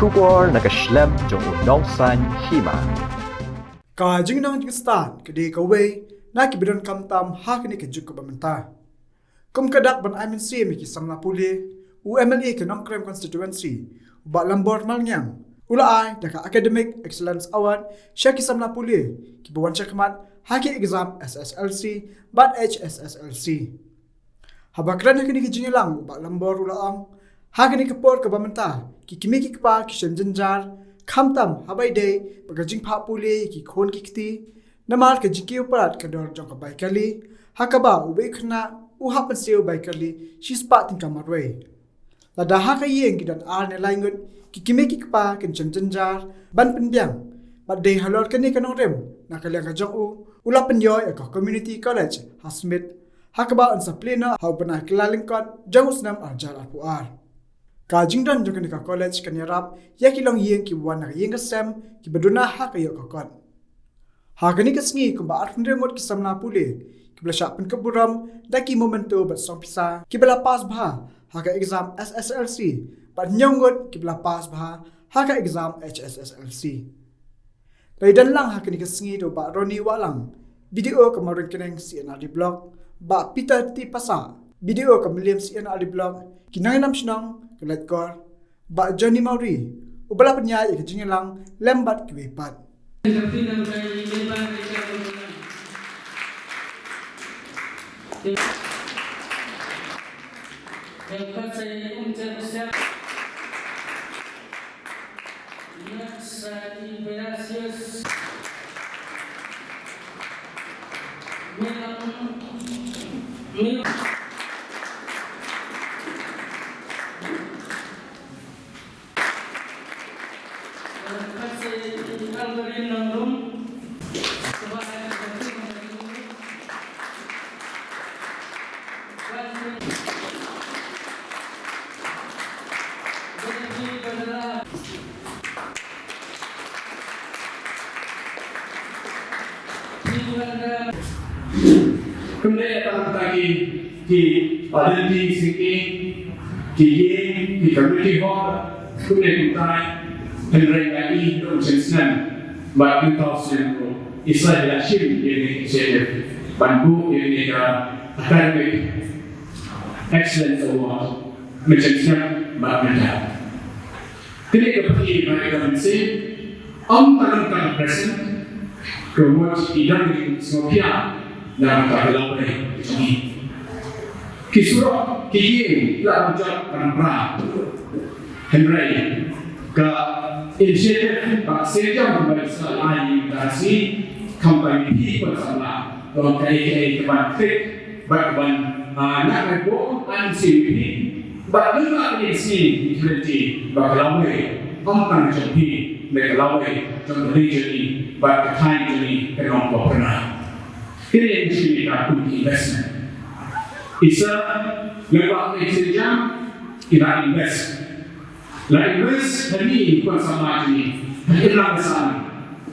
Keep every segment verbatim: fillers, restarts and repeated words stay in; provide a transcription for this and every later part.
Khubor na ka shlem jong u Nongsaiñ Hima. Ka jingnang jingstad ka dei kawei na kiba donkam tam ha kane ka juk kaba mynta. Kum ka dak ban ai mynsiem ïa ki samla pule, u M L A ka Nongkrem Constituency, u Bah Lambor Malngiang, u la ai da ka Academic Excellence Award sha ki samla pule kiba wan shakhmat ha ki exam S S L C bad H S S L C. Haba kren ha kane ka jingïalang, u Bah Lambor u la ong, ha kane ka por kaba mynta, ki kmie ki kpa ki shem jynjar, khamtam haba ïadei bad ka jingphah pule ïa ki khun ki kti, namar ka jingkiew palat ka dor jong ka bai kali, ha kaba uwei u khynnah u hap ban siew bai kali shispah tyngka marwei. Lada ha ka ïing ki don ar ne lai ngut, ki kmie ki kpa kin shem jynjar ban pynbiang. Bad dei halor kane ka nongrim na ka liang ka jong u, u la pynïoh ïa ka Community College ha Smit, ha kaba yn sa plie noh ha u bnai Kyllalyngkot jong u snem ar hajar arphew ar. Ka jingdon jong kane ka college kan ïarap ïa ki longïing kiba wan na ka ïing ka sem kiba duna ha ka ïoh ka kot. Ha kane ka sngi, kumba arphew hynriew ngut ki samla pule kiba la shah pynkup burom da ki memento bad song pisa kiba la pass bha ha ka exam S S L C, bad hynñiew ngut kiba la pass bha ha ka exam H S S L C. La ïadon lang ha kane ka sngi da u Bah Ronnie Wahlang, B D O ka Mawryngkneng C and R D Block, Bah Peter T Passah, B D O ka Mylliem C and R D Block, ki nongïalam shnong ka Laitkor, Bah Johnny Mawrie, uba la pynïaid ïa ka jingïalang lem bad kiwei pat. Kumne tang tang ki, ki identity singki, ki ïing, ki community hall, kumne kumtai, hynrei nga i nong sien snem, bad ngi thaw snem ko, i sa ïa shim ïa kane ka initiative, ban buh ïa kane ka academic excellence award, mynshem snem, bad mynta. Kane ka pyrthei ba ka mynsiem, ym tang ka present, ka mut i dang sngewkhia na ka lawei ka jong i. Ki surok, ki ïing, la ym jop kan pra. Hynrei ka initiative ba seng jam ba sa ai da si, kam ka phi pun samla, long kaei kaei ka ban fix, bad ban, ah, na ka bok an si phi, bad lynga ka si phi ba ka lawei, ym tang jong phi, ba ka lawei jong ka ri jong i, bad ka thaiñ jong i, ka nongpynïaid. Kine ki shi ka kum ki investment. Isa lynga ka si jam, ki la invest. La invest ha ngi, ki khun samla jong ngi, ha ki imlang ki sahlang.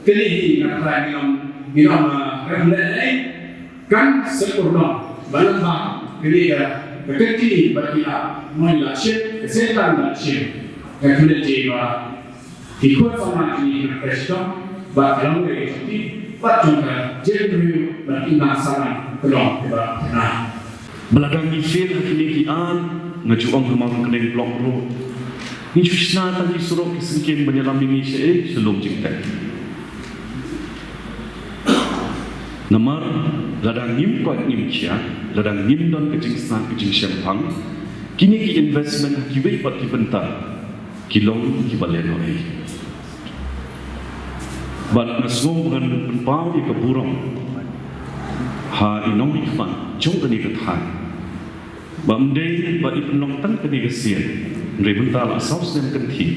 Kine hi nga trai ngi ong, ngi ong, ah, rem leh leh, kan sep kur nong, ba lem bang, kine ka, ka kynti ba ki la, ngi la shit, ka setan la shit. Ka kine ji ba, ki khun samla jong ngi, nga trai shitong, ba ka lawei jong ki, ba jong ka, jingïarap, ba ki imlang sahlang, ka long, ba, na. Ba lada ngi fail ha kine ki aiñ, nga ju ong ha Mawryngkneng Block ruh, ngi ju shna tang ki surok ki syngkien ban ïalam ïa ngi shaei, sha lum jingteh. Namar lada ngim koit ngim khiah, lada ngim don ka jingstad ka jingshemphang, kine ki investment ha kiwei pat ki bynta ki long kiba lehnohei. Bad nga sngew ba ngan pynpaw ïa ka burom ha i nongmihkhmat jong kane ka thaiñ. Ba ym dei ba i pynlong tang kane ka sien, hynrei mynta la saw snem kynthih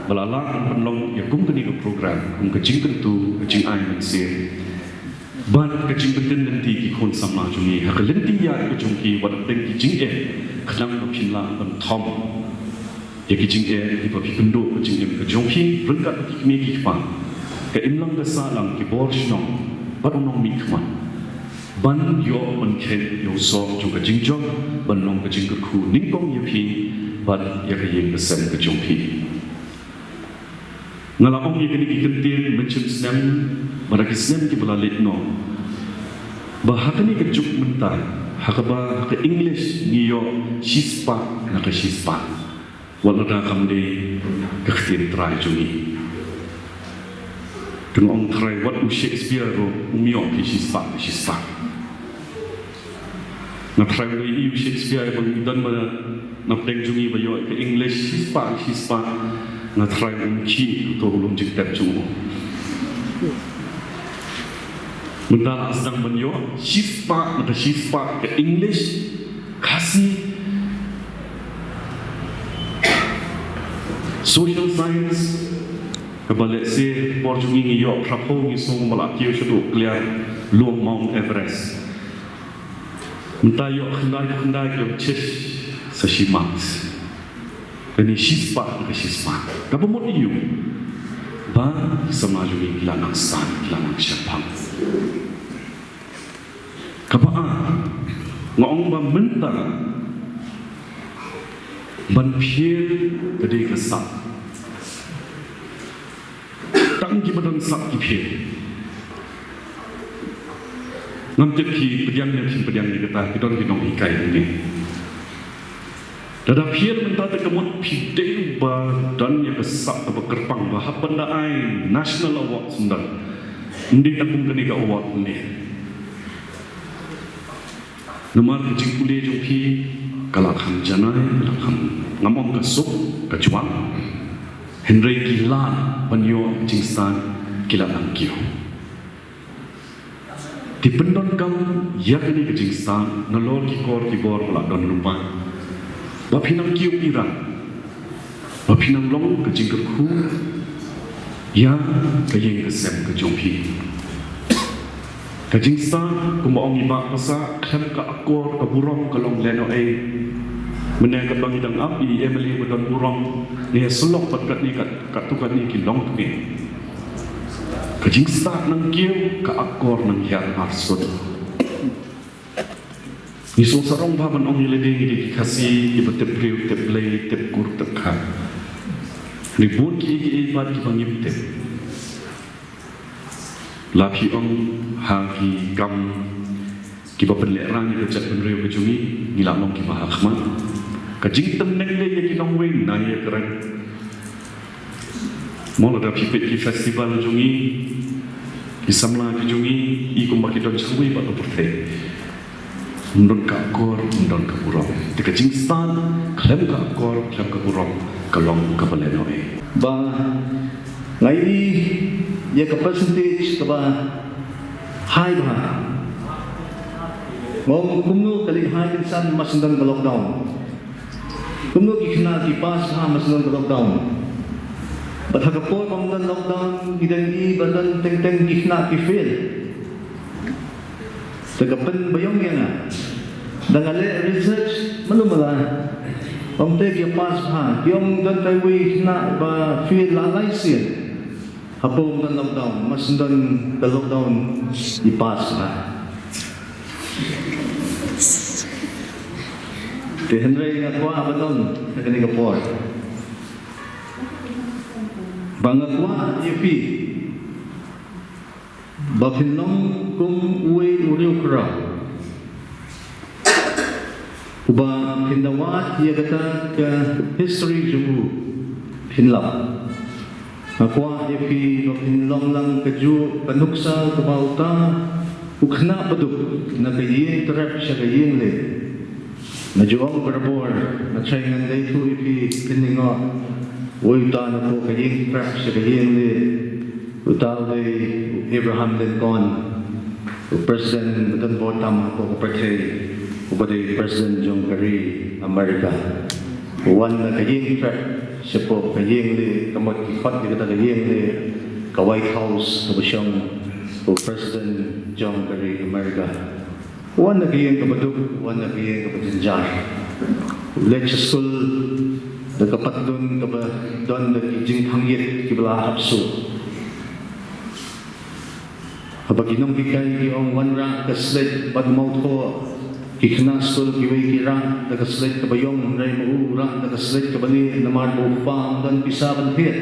ba la lah ban pynlong ïa kum kane ka program, kum ka jingkyntu, ka jingai mynsiem. Bad ka jingpyntip lynti ki khun samla jong ngi ha ka lynti ïaid ka jong ki, wat la dei ki jingeh, khnang ba phin lah ban thom ïa ki jingeh kiba phi kynduh ka jingim ka jong phi ryngkat ki kmie ki kpa, ka imlang ka sahlang, ki bor shnong bad u nongmihkhmat, ban ïoh ban khet ïa u sop jong ka jingjop, ban long ka jingkyrkhu nyngkong ïa phi bad ïa ka ïing ka sem ka jong phi. Nga la ong ïa kine ki kyntien mynshem snem, bad ha ki snem kiba la leit noh, ba ha kane ka juk mynta, ha kaba ha ka English ngi ïoh shispah na ka shispah. Wat lada kam dei ka ktien trai jong ngi. Te nga ong trai, wat u Shakespeare ruh um ïoh phi shispah, phi shispah. Nga trai u ïohi u Shakespeare ba ngi don ba na pdeng jong ngi ba ïoh ka English shispah, shispah. Nga trai um khih uto u long jingtep jong u. Mynta la sdang ban ïoh shispah na ka shispah ka English, Khasi, Social Science, kaba lehse por jong ngi ngi ïoh phraphew ngi sngew ba la kiew shaduh kliar lum Mount Everest. Mynta ïoh khyndai khyndai ki ïoh shish sa shi marks. Kane shispah ka shispah. Kaba mut ïa u ba ki samla jong ngi ki la nang san, ki la nang shemphang. Kaba ar, nga ong ba mynta ban phier ka dei ka sap. Tang kiba don sap ki phier. Ngam tip ki pdiang ne kim pdiang ïa kata, ki don ki nonghikai ne. Lada phier mynta te ka mut phi dei ba don ïa ka sap kaba kyrpang ba hap ban da ai national award sumdar. Ym dei tang kum kane ka award ne. Namar ka jingpule jong phi ka la kham janai, ka la kham, ngam ong ka suk, ka jwang. Hynrei ki lad ban ïoh jingstad ki la nang kiew. Te pyndonkam ïa kane ka jingstad nalor ki kor ki bor ba la don lypa. Ba phin nang kiew ïa ra. Ba phin nang long ka jingkyrkhu ïa ka ïing ka sem ka jong phi. Ka jingstad kumba ong i Bah Passah, khlem ka akor ka burom ka long lehnohei. Mynne katba ngi dang ap i MLA ba don burom, ngi ïa sylloh bad katne kat, katto katne ki long tngen. Ka jingstad nang kiew, ka akor nang hiar arsut. Ngi sngewsarong bha ban ong ïa lade ngi dei ki Khasi kiba tip briew, tip Blei, tip kur, tip kha. Ngi bun kiei kiei pat kiba ngim tip. La phi ong ha ki kam kiba pynlehraiñ ïa ka jaitbynriew ka jong ngi, ngi la long kiba ha khmat. Ka jingtymmen leh ïa ki nongwei na ïa ka rang. Mo lada phi peit ki festival jong ngi, ki samla ki jong ngi, i kumba ki don shawei bad u pyrthei. Ym don ka akor, ym don ka burom. Te ka jingstad khlem ka akor, khlem ka burom, ka long kaba lehnohei. Ba nga ïohi ïa ka percentage kaba high bha. Nga ong kumno ka leit high kynsan, mar shen don ka lockdown. Kumno ki khynnah ki pass bha mar shen don ka lockdown. Bad ha ka por ba ym don lockdown ngi dang ïohi ba don teng teng ki khynnah ki fail. Te ka pynbiang ïa nga. Da nga leh research malu mala. Ym tei ki pass bha, ki ong don tang iwei i khynnah ba fail la lai sien. Hapoh ym don lockdown, mar shen don ka lockdown i pass bha. Te hynrei nga kwah ban ong ha kane ka por ba nga kwah ïa phi ba phin long kum uwei u riewkhraw uba phin da wad ïa kata ka history jong u phin lap. Nga kwah ïa phi ba phin long lang kajuh ka nuksa kaba uta u khynnah baduk na ka ïing trep sha ka ïing leh. Nga ju ong barabor, nga trai ngan ïathuh ïa phi, phin ïoh uwei uta napoh ka ïing trep sha ka ïing leh. Uta u dei u Abraham Lincoln, u president ba don bor tam hapoh ka pyrthei, uba dei president jong ka ri America. U wan na ka ïing trep shapoh ka ïing leh, ka mut ki khot ïa kata ka ïing leh ka White House kaba shong u president jong ka ri America. U wan na ka ïing kaba duk, u wan na ka ïing kaba jynjar. U leit sha skul da ka patdung kaba don da ki jingthangïit kiba la hap shuh. Haba ki nonghikai ki ong wan rah ka slet bad mawthoh, ki khynnah skul kiwei ki rah da ka slet kaba ïong, hynrei ma u u rah da ka slet kaba lieh namar ba u kpa ym don pisa ban thied.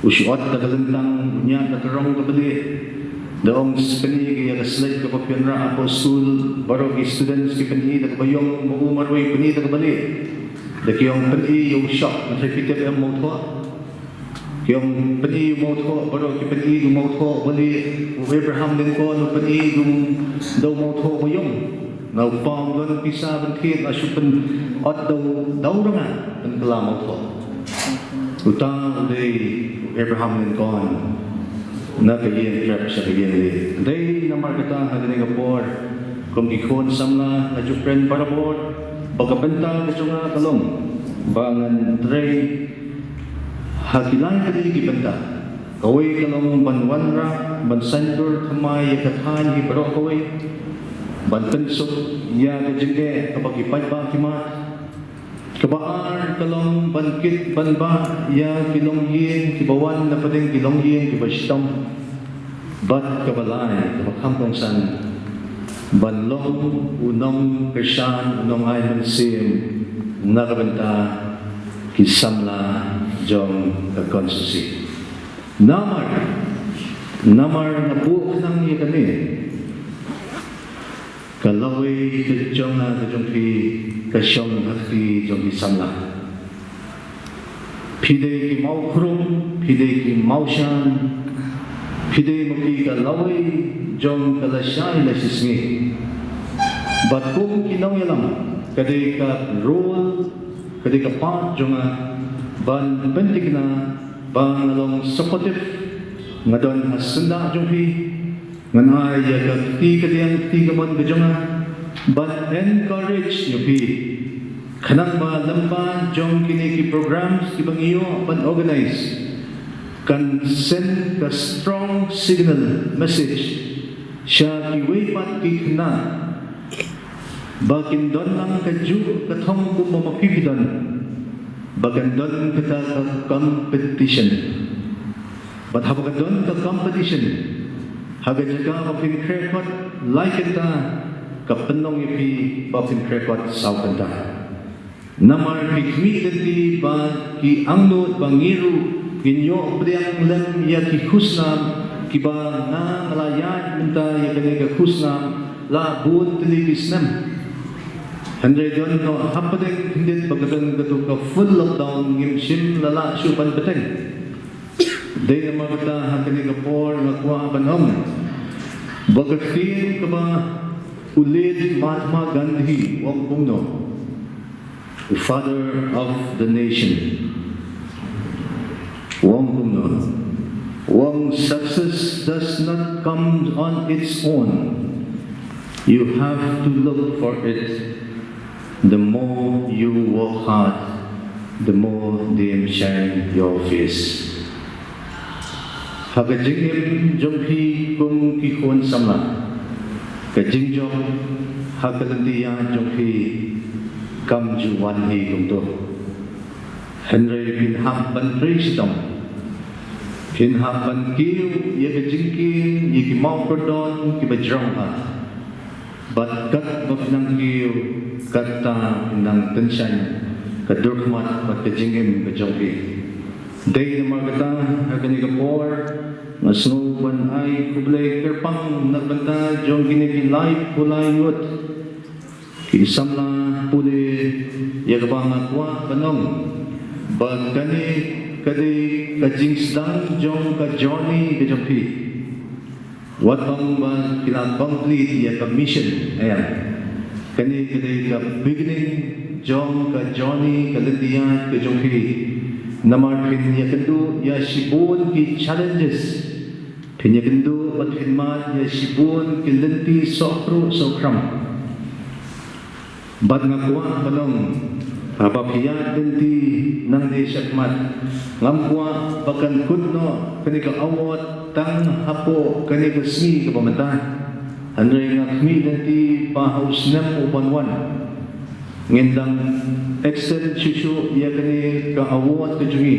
U shu ot da ka lyntang, u ñiad da ka rong kaba lieh. Da ong, pyni ïa ka slate kaba pynrah hapoh skul, baroh ki students ki pyni da kaba ïong, ma u marwei pyni da kaba lieh. Da ki ong pyni ïa u shok, hynrei phi tip em mawthoh. Ki ong pyni ïa u mawthoh, baroh ki pyni ïa u mawthoh uba lieh, u Abraham Lincoln u pyni ïa u da u mawthoh uba ïong. Na u pawng don pisa ban thied, la shu pynot da u, da u rnga pynkylla mawthoh. Uta u dei u Abraham Lincoln na ka ïing prep sha ka ïing lieh. Dei namar kata ha kane ka por, kum ki khun samla, nga ju kren barabor ba ka bynta ka jong nga ka long ba ngan trei ha ki lai tylli ki bynta. Kawei ka long ban wanrah, ban saiñdur thymmai ïa ka thaiñ hi baroh kawei, ban pynsuk ïa ka jingeh kaba ki paidbah ki mad. Kaba ar ka long ban kit ban bah ïa ki longïing kiba wan na pdeng ki longïing kiba shitom. Bad kaba lai, kaba kham kongsan, ban long u nongkyrshan, u nongai mynsiem na ka bynta ki samla jong ka constituency. Namar, namar nga buh khnang ïa kane, ka lawei ka jong nga ka jong phi ka shong ha kti jong ki samla. Phi dei ki mawkhrum, phi dei ki mawshan, phi dei ma phi ka lawei jong ka lashai lashisngi. Bad kum ki nongïalam, ka dei ka role, ka dei ka part jong nga ban pynthikna ba nga long supportive, nga don ha syndah jong phi, ngan ai ïa ka kti kadiang kti kamon ka jong nga ban encourage ïa phi. Khnang ba lyngba jong kine ki programs kiba ngi ïoh ban organize, kan send ka strong signal message sha kiwei pat ki khynnah ba kin don lang kajuh ka thong kumba ma phi phi don, ba kan don kata ka competition. Bad haba ka don ka competition, ha ka jaka ba phin khreh kot lai kynta, ka pynlong ïa phi ba phin khreh kot saw kynta. Namar phi khmih lynti ba ki angnud ba ngi ruh ngin ïoh pdiang lem ïa ki khusnam kiba nga nga la ïaid mynta ïa kane ka khusnam la bun tylli ki snem. Hynrei don noh hapdeng khyndiat ba ka don kato ka full lockdown ngim shym la lah shuh ban bteng. Dei namar kata ha kane ka por nga kwah ban ong ba ka ktien kaba u late Mahatma Gandhi u ong kumno, u father of the nation, u ong kumno, u ong, success does not come on its own. You have to look for it. The more you work hard, the more they shine your face. Ha ka jingim jong phi kum ki khun samla, ka jingjop ha ka lynti ïaid jong phi kam ju wan hi kumto. Hynrei phin hap ban trei shitom, phin hap ban kiew ïa ka jingkieng ïa ki mawkordor kiba jrong bha. Bad katba phi nang kiew, katta phi nang tyngshaiñ ka durkhmat bad ka jingim ka jong phi. Dei namar kata ha kane ka por nga sngew ban ai khublei kyrpang na ka bynta jong kine ki lai phew lai ngut ki samla pule, ïa kaba nga kwah ban ong ba kane ka dei ka jingsdang jong ka journey ka jong phi. Wat ong ba ki la complete ïa ka mission, ïa. Kane ka dei ka beginning jong ka journey, ka lynti ïaid ka jong phi. Namar phin ïakynduh ïa shibun ki challenges. Phin ïakynduh bad phin mad ïa shibun ki lynti sohkruh sohkhram. Bad nga kwah ban ong, haba phi ïaid lynti nangne shakhmat, ngam kwah ba kan kut noh kane ka award tang hapoh kane ka sngi kaba mynta. Hynrei nga khmih lynti ba ha u snem u ban wan ngin dang extend shuh shuh ïa kane ka award ka jong ngi.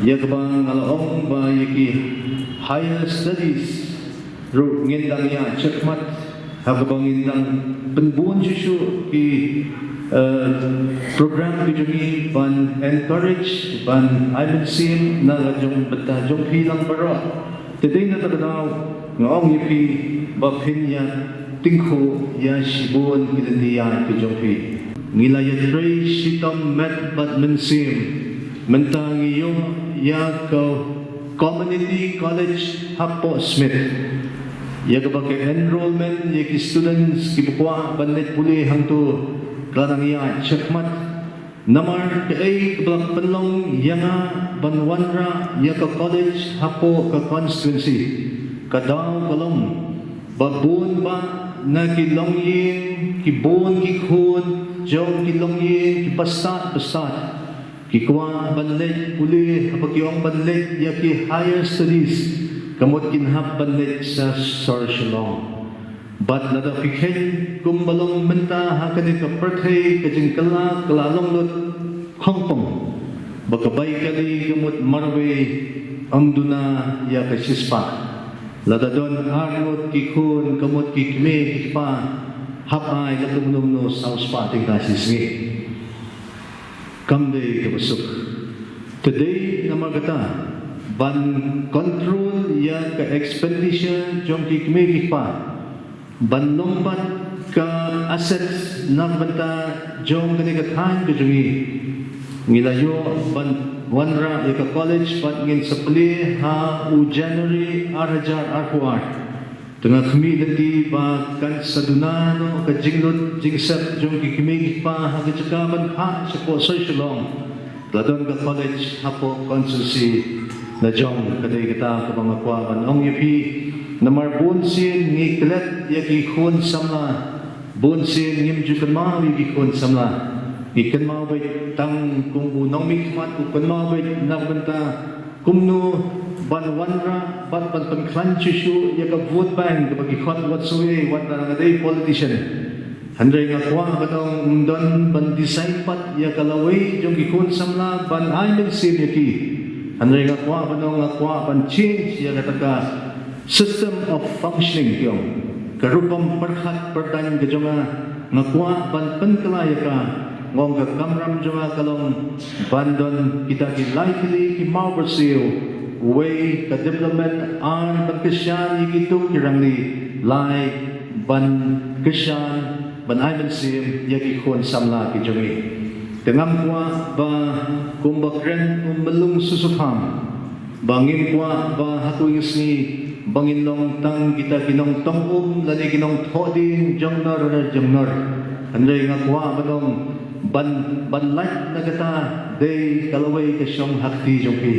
Ïa kaba nga la ong ba ïa ki higher studies ruh ngin dang ïa shakmat, ha kaba ngin dang pynbun shuh shuh ki Uh, program ki jong ngi ban encourage, ban ai mynsiem na la jong bynta jong phi lang baroh. Te dei na kata ka daw nga ong ïa phi ba phin ïa tyngkhuh ïa shibun ki lynti ïaid ki jong phi. Ngi la ïatrei shitom met bad mynsiem. Mynta ngi ïoh ïa ka Community College hapoh Smit. Ïa kaba ka enrollment ïa ki students kiba kwah ban leit pule hangto ka la nang ïaid shakhmat. Namar kaei kaba la pynlong ïa nga ban wanrah ïa ka college hapoh ka constituency? Ka daw ka long ba bun bah na ki longïing, ki bun ki khun jong ki longïing kiba stad ba stad ki kwah ban leit pule, haba ki ong ban leit ïa ki higher studies, ka mut kin hap ban leit sha sor Shillong. Bad lada phi kheiñ kumba long mynta ha kane ka pyrthei, ka jingkylla ka la long lut khongpong, ba ka bai kali ka mut marwei ym duna ïa ka shispah. Lada don arngut ki khun ka mut ki kmie ki kpa, hap ai la kumno kumno saw spah tyngka shi sngi. Kam dei kaba suk. Te dei namar kata ban control ïa ka expenditure jong ki kmie ki kpa, ban long pat ka asset na ka bynta jong kane ka thaiñ ka jong ngi. Ngi la ïoh ban wanrah ïa ka college bad ngin sa plie ha u January ar hajar arphew ar. Te nga khmih lynti ba kan sa duna noh ka jinglut jingsep jong ki kmie ki kpa ha ka jaka ban phah shapoh sor Shillong. Ka la don ka college hapoh constituency la jong. Ka dei kata kaba nga kwah ban ong ïa phi. Namar bun sien ngi klet ïa ki khun samla, bun sien ngim ju kynmaw ïa ki khun samla. Ngi kynmaw beit tang kum u nongmihkhmat u kynmaw beit na ka bynta kumno ban wanrah bad ban pynkhlaiñ shuh shuh ïa ka vote bank kaba ki khot wat sngewbha wat na nga dei politician. Hynrei nga kwah ban ong ym don ban design pat ïa ka lawei jong ki khun samla ban ai mynsiem ïa ki. Hynrei nga kwah ban ong nga kwah ban change ïa kata ka system of functioning ki ong. Ka rukom pyrkhat pyrdaiñ ka jong nga, nga kwah ban pynkylla ïa ka. Nga ong ka kamram jong nga ka long ban don kita ki lai tylli ki maw barsiew. Uwei ka development, ar ban kyrshan ïa kito ki rangli, lai ban kyrshan ban ai mynsiem ïa ki khun samla ki jong ngi. Te ngam kwah ba kumba kren u Myllung Susupham, ba ngim kwah ba ha kawei ka sngi ba ngin long tang kita ki nongtong um lane ki nongthoh dien jong nor jong nor. Hynrei nga kwah ban ong ban, ban lait na kata dei ka lawei ka shong ha kti jong phi.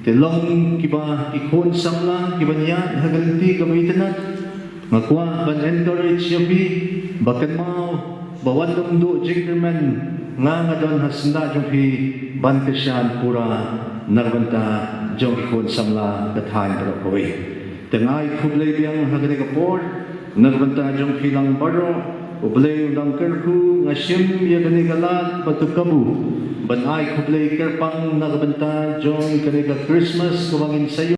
Te long kiba ki khun samla kiban ïaid ha ka lynti kaba itynnad. Nga kwah ban encourage ïa phi ba kynmaw ba wat ym duh jingkyrmen, nga nga don ha syndah jong phi ban kyrshan pura na ka bynta jong ki khun samla ka thaiñ baroh kawei. Te nga ai khublei biang ha kane ka por na ka bynta jong phi lang baroh. U Blei un nang kyrkhu. Nga shim ïa kane ka lad bad ka kabu ban ai khublei kyrpang na ka bynta jong kane ka Christmas kaba ngin sa ïoh